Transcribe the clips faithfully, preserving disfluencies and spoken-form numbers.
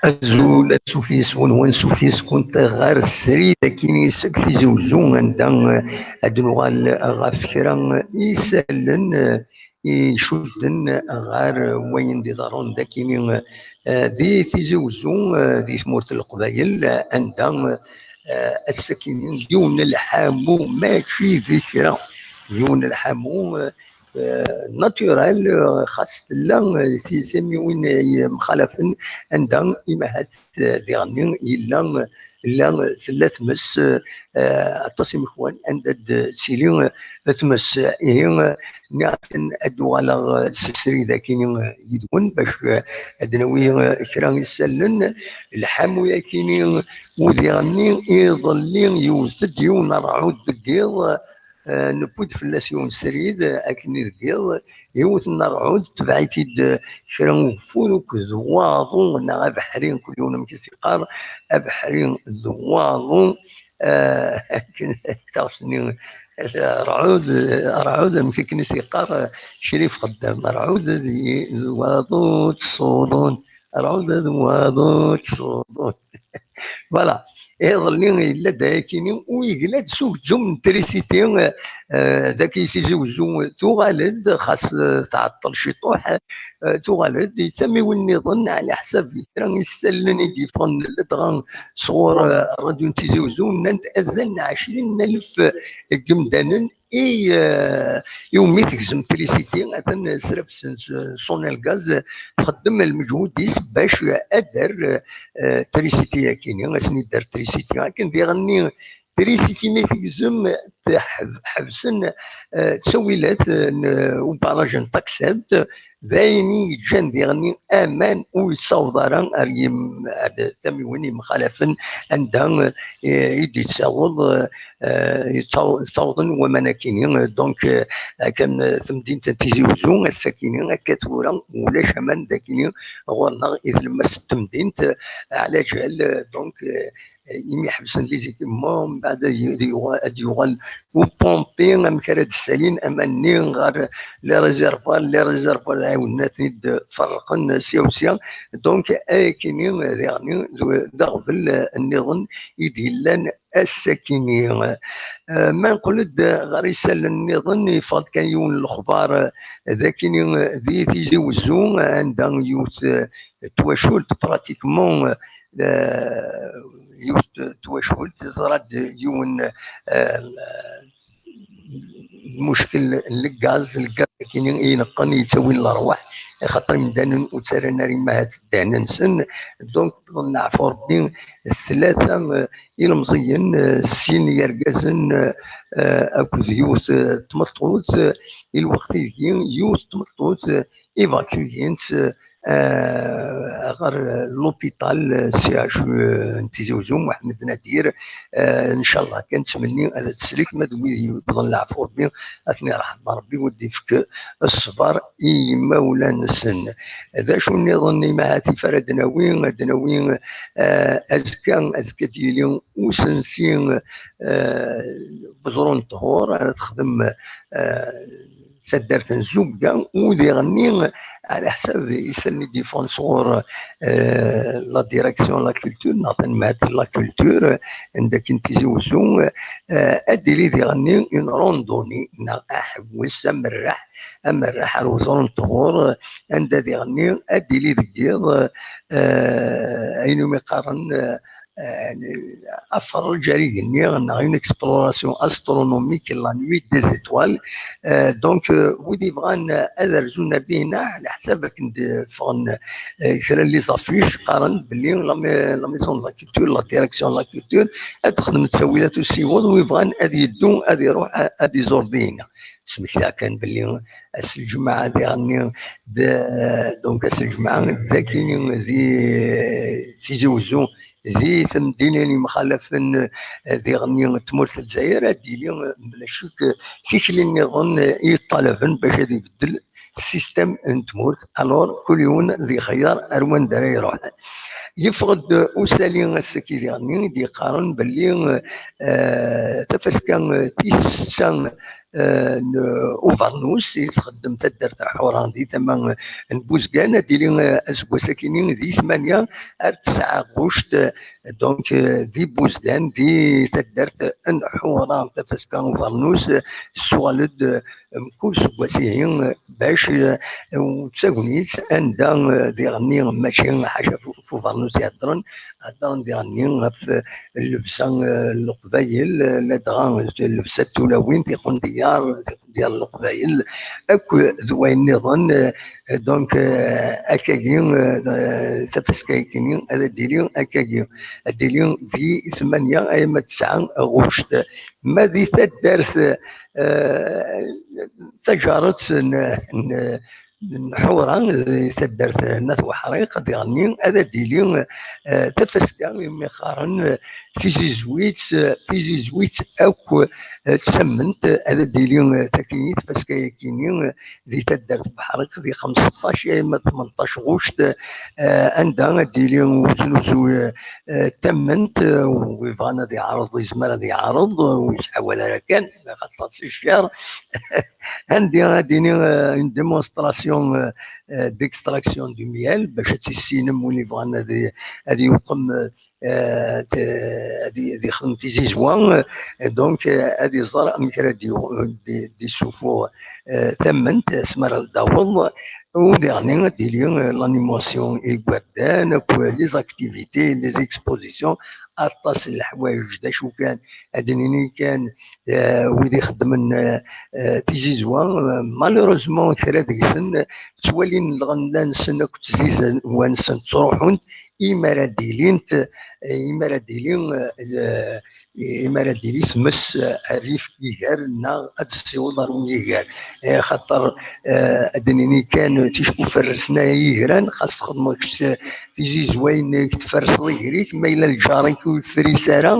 Azul, ansuf yes-wen, wansuf yes-kent ɣer srid akkin seg Tizi Uzzu, anda, eh, ad nuɣal ɣef kra isallen, eh, icudden ɣer wayen d-iḍerrun d akkin, eh, di Tizi Uzzu, eh, di tmurt n Leqbayel, eh, anda, eh, ass-akkin yiwen n lḥamu, mačči d kra, yiwen n lḥamu, eh, eh, naturel, eh, xas tella, eh, ti-, tamiwin, eh, yemxalafen, anda imahat, eh, diɣenni yella, eh, la, tella tmes, eh, aṭas imekwan anda d-tili, eh, tmes. Ihi, eh, nniɣ-asen ad uɣaleɣ, eh, s srid akkin, eh, yid-wen bac, eh, ad nawi, eh, kra isallen. Lḥamu-yakini u diɣenni iḍelli yewwet-d yiwen ṛṛɛud deg yiḍ, eh, newwi-d fell-as yiwen srid, eh, akken i deg yiḍ, yiwet n ṛṛɛud, tbeɛ-it-id, eh, kra n ugeffur akked waḍu neɣ abeḥri, kul yiwen amek i s-yeqqar, abeḥri d waḍu, eh, akken taɣect-nni, ṛṛɛud, ṛṛɛud amek akken i s-yeqqar, eh, Crif Xeddam, ṛṛɛud d waḍu ttṣuḍun, ṛṛɛud d waḍu ttṣuḍun. Voilà. Iḍelli yella-d ayakini u yegla-d s ugeǧǧum n trisiti, eh, dagi Tizi Uzzu tuɣal-d, xas, eh, tɛeṭṭel ciṭuḥ, eh, tuɣal-d i tamiwin nniḍen, ɛla ḥsab kra isallen i d-yeffɣen ladɣa sɣur, eh, ṛṛadyu n Tizi Uzzu, nnan-d azal n ɛecrin alef n yimdanen i, eh, iwumi tegzem trisiti, atan srabsen s, s unelgaz, txeddem lmeǧhud-is bac ad d-terr, eh, trisiti-yakini, ad sen-id-terr trisiti. Akken diɣenni trisiti mi tegzem, teḥb-, ḥebsen, eh, ttawilat, eh, n, eh, ubaraj n Taksalt, d ayen i yeǧǧan diɣenni aman ur yettaweḍ ara ar yim-, ar tamiwin yemxalafen anda, eh, i d-yettaweḍ, eh, yettaw-, ttawḍen waman akini. Donc, eh, akken, eh, temdint n Tizi Uzzu, ass-akini, akka tura, ulac aman d akini ɣur-neɣ i tlemmast n temdint, eh, ɛla ǧal, eh, donc, eh, imi ḥebsen les équipements, mbeɛd ad y-, ad yuɣal, ad yuɣal upompi, amek ara d-ssalin aman-nni ɣer les réservoirs, les réservoirs ɛiwden ad ten-id-ferrqen sya u sya. Donc, ayakini, diɣenni, d, d aɣbel, eh, nniḍen i d-yellan ass-akini. Eh, ma nqel-d ɣer isallen nniḍen, yeffeɣ-d kan yiwen n lexbar, eh, d akini, eh, di Tizi Uzzu, anda yiwet, eh, twacult, pratiquement, eh, yiwet twacult, teḍra-d yiwen, eh, lmuckel n lgaz, lgaz akini i ineqqen, yettawin lerwaḥ, axaṭer imdanen ur ttarran ara imahat ddehn-nsen. Donc, wwḍen leɛfu Rebbi, tlata, eh, ilemẓiyen, eh, sin yergazen, eh, akked yiwet, eh, tmeṭṭut, eh, i lweqt-agi, yiwet tmeṭṭut, eh, évacuent-tt, eh, ɣer, eh, l'hôpital, eh, C H U, eh, n Tizi Uzzu, Mohamed Nadir. Eh, ncallah kan nettmenni ad teslik, ma d wid yewwḍen leɛfu Rebbi, ad ten-yerḥem Rebbi, u ad d-ifk ṣṣber i yimawlan-nsen. D acu nniḍen imahat i ara d-nawi? Ad d-nawi, eh, azekka, azekka ad d-yili usensi, eh, Beẓru n Ṭhur, ara texdem, eh, taddart n Zubga, u diɣenni, ɛla ḥsab isallen i d-yeffɣen sɣur, eh, la direction de la culture, neɣ tanmert n la culture, anda akken Tizi Uzzu, eh, ad d-tili diɣenni une randonnée, neɣ aḥewwes amerreḥ, amerreḥ ar Uẓru n Ṭhur, anda diɣenni ad d-tili deg yiḍ, eh, ayen umi qqaren, eh, eh, aferreǧ ar igenni, neɣ une exploration astronomique la nuit des étoiles. Eh, donc, eh, wid yebɣan, eh, ad rzun ar dinna, ɛla ḥsab akken d-ffɣen, eh, kra n les affiches, qqaren belli la ma-, la maison de la culture, la direction de la culture, ad texdem ttawilat usiweḍ, wid yebɣan ad yeddu, ad iruḥ, a-, ad iẓur dinna. Smektaɣ kan belli ass n lǧemɛa diɣenni d, donc ass n lǧemɛa d akini di Tizi Uzzu, di temdinin yemxalafen, eh, diɣenni n tmurt n Lezzayer, ad d-yili, eh, mebla ccek, eh, tikli nniḍen, eh, i yeṭṭalaben bac ad ibeddel ssistem n tmurt. Alors, kul yiwen ad ixeyyer ar wanda ara iruḥ. Yeffeɣ-d usali ass-agi diɣenni i d-yeqqaren belli, eh, tafaska, eh, tis setta, eh, n ubernus i txeddem taddart Ḥura di tama n Buzgan, ad d-tili, eh, aseggas-akini di tmanya ar tesɛa ɣuct, eh, donc, eh, di Buzgan, di taddart n Ḥura, tafaska ubernus, eh, tessuɣal-d, eh, mkul seggas ihi, eh, bac, eh, d tagnit anda, eh, diɣenni mačči ḥaca f ubernus i heddren, heddren diɣenni ɣef, eh, llebsa, eh, n Leqbayel, eh, ladɣa llebsa n tulawin, tiqendyar, tiqendyar n Leqbayel, akk d wayen nniḍen, eh, donc, eh, akkagi, eh, tafaska-agi ad d-tili akkagi, ad d-tili di tmanya ay ma tesɛa ɣuct. Ma di taddart, eh, taǧaret n, n, n Ḥura, di taddart n At Weḥriq, diɣenni ad d-tili, eh, tafaska imi qqaren, eh, tizizwit, eh, tizizwit akk, eh, d tamment, ad d-tili, eh, takini, tafaska-yakini, eh, di taddart n Weḥriq, di xemseṭṭac ay ma d tmenṭac ɣuct, eh, anda ad d-tili usnuzu, eh, eh, tamment, eh, u yebɣan ad iɛreḍ, yezmer ad iɛreḍ, eh, ur yesɛi wala ara kan, axaṭer si ccer. Anda ad d-tili, eh, une démonstration, eh, eh, d'extraction du miel, bac ad tissinem win yebɣan ad i-, ad yuqem, eh, eh, t-, ad i-, ad ixdem tizizwa, eh, donc, eh, ad iẓer amek ara d-yu-, d-, d-isufuɣ, eh, tamment, asmi ara d-taweḍ, u diɣenni ad d-tili, eh, l'animation i igerdan, akk les activités, les expositions, aṭas n leḥwayeǧ, d acu kan, ad d-nini kan, eh, wid ixeddmen, eh, eh, tizizwa, eh, malheureusement, kra deg-sen, eh, ttwalin lɣella-nsen akked tzizwa-nsen ttruḥunt, imi ara d-ilint, eh, imi ara d-ili, eh, l-, imi ara d-ili tmes, eh, rrif n yiger, neɣ ad tessiweḍ ɣer unyiger. Eh, xaṭer, eh, ad d-nini kan, ticki ur ferrsen ara yigran, xas txedmeḍ kečč tizizwa-inek, tferseḍ iger-ik, ma yella lǧar-ik ur yefris ara,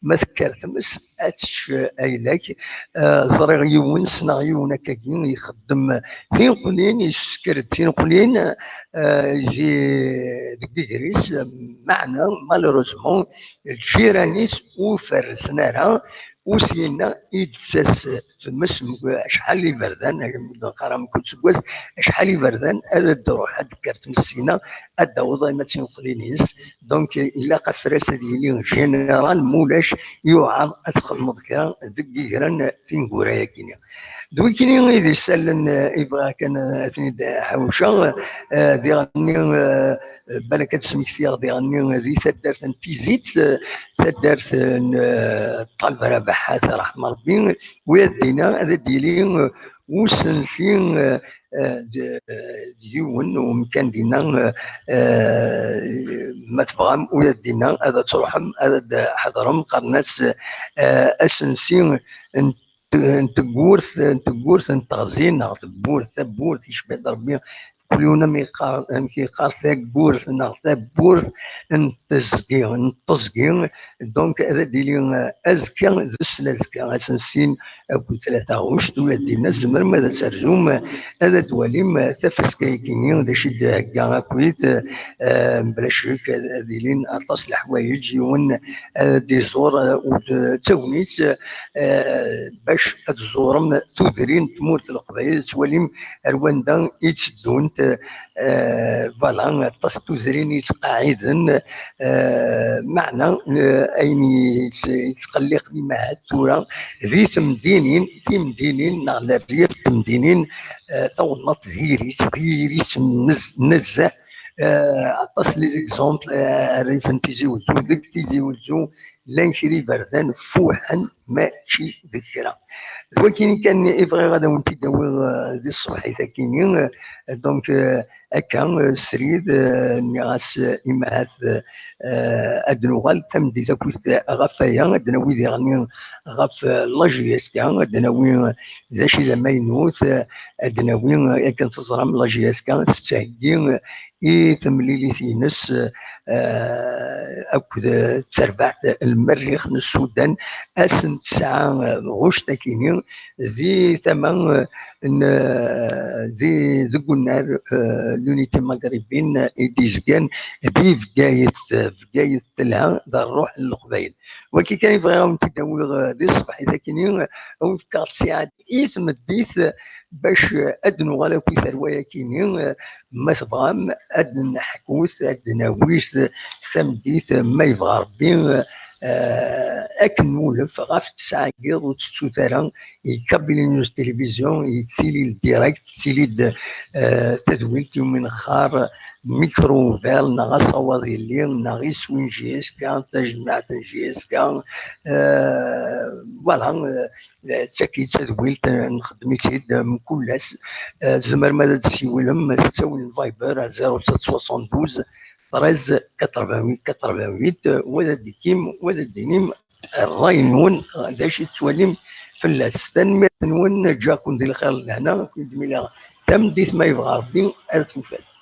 ma tekker tmes, ad tečč ayla-k. Eh, ẓriɣ yiwen, ssneɣ yiwen akkagi, ixeddem tineqlin, yessker-d tineqlin, eh, di, deg yiger-is, meɛna, malheureusement, lǧiran-is ur ferrsen ara, u syenna i d-tettas tmes, mkul, acḥal iberdan, neqqar mkul seggas, acḥal iberdan, ad d-truḥ, ad d-tekker tmes syenna, ad d-taweḍ arma d tineqlin-is. Donc, ilaq afras ad yili général, mulac, yuɛer ad txedmeḍ kra deg yigran tineggura-yagi-nni. D wikini i d isallen, eh, i bɣiɣ kan, eh, ad ten-id-ḥawceɣ, eh, diɣenni, eh, balak ad smektiɣ diɣenni di taddart n Tizit, eh, taddart n, eh, Ṭṭaleb Rabaḥat, raḥma Rebbi, u ad dinna ad d-yili, eh, usensi, eh, eh, d, eh, d yiwen umkan dinna, eh, eh, ma tebɣam, u ad dinna ad truḥem, ad d-ḥedrem, qqaren-as, eh, asensi n n tewwurt, n tewwurt n teɣzi neɣ tewwurt, tawwurt, yecba-d Rebbi, kul yiwen amek yeqqar, amek yeqqar, tawwurt neɣ tawwurt n teẓgi, n teẓgi. Donc, ad d-tili, eh, azekka d usnazekka, ass n sin akked tlata ɣuct, u ad d-inna tzemrem ad terzum, eh, ad d-twalim, eh, tafaska-agi-nni, d acu i d-thegga akkit, eh, mebla ccek, ad, ad ilin aṭas n leḥwayeǧ, yiwen, eh, ad d-iẓur, eh, u d, d tagnit, eh, bac ad tẓurem tudrin n tmurt n Leqbayel, ad twalim ar wanda i tteddunt, eh, voilà, aṭas n tudrin yettqaɛiden, eh, meɛna, eh, ayen yett-, yettqelliqen imɛad tura di temdinin, timdinin neɣ leryaf n temdinin, eh, tawennaṭ diri-tt, diri-tt nez-, nezzeh, eh, aṭas n les exemples, eh, rrif n Tizi Wezzu, deg Tizi Wezzu, llan kra iberdan fuḥen, mačči d kra. D wakini kan i bɣiɣ ad awen-t-id-awiɣ, eh, di tṣebḥit-akini. Eh, donc, eh, akka, eh, srid, eh, nniɣ-as, eh, imɛad, eh, ad nuɣal tameddit akkit ɣef waya, ad nawi diɣenni ɣef, eh, la J S K, ad nawi, eh, d acu i d amaynut, eh, ad nawi, eh, akken teẓram la J S K tettheggi, eh, i temlilit-ines, eh, akked terbaɛt n lmerrix n Sudan, ass n tesɛa ɣuct akini, di tama n, di, deg unnar, l'unité maghrébine i d-izgan di Bgayet. Bgayet telha d rruḥ n Leqbayel. Wagi kan i bɣiɣ ad wen-t-id-awiɣ di ṣṣbeḥ-agi, ad wen-fkeɣ ttiɛad i tmeddit, bac ad nuɣal akk i tarwa-agi-nni, ma tebɣam ad neḥkut, ad d-nawi tameddit, ma yebɣa Rebbi, akken nulef ɣef ttesɛa n yiḍ ur tettut ara, i Kabyle News Télévision, yettili direct, tettili-d tadwilt iwumi nexxar micro ouvert, neɣ asawaḍ yelli, neɣ iswi n J S K, tajmaɛt n J S K, voilà, d tagi d tadwilt, nxeddem-itt-id mkul ass. Tzemrem ad d-tessiwlem, tettawlem Viber ar zéro sept soixante-douze treize quatre-vingt-huit quatre-vingt-huit, wa d ad d-tinim, wa d ad d-tinim ṛṛay-nwen, d acu i tettwalim fell-as. Tanemmirt-nwen, ǧǧiɣ-ken di lxir d lehna, ad ken-id-mlileɣ tameddit ma yebɣa Rebbi, ar tufat.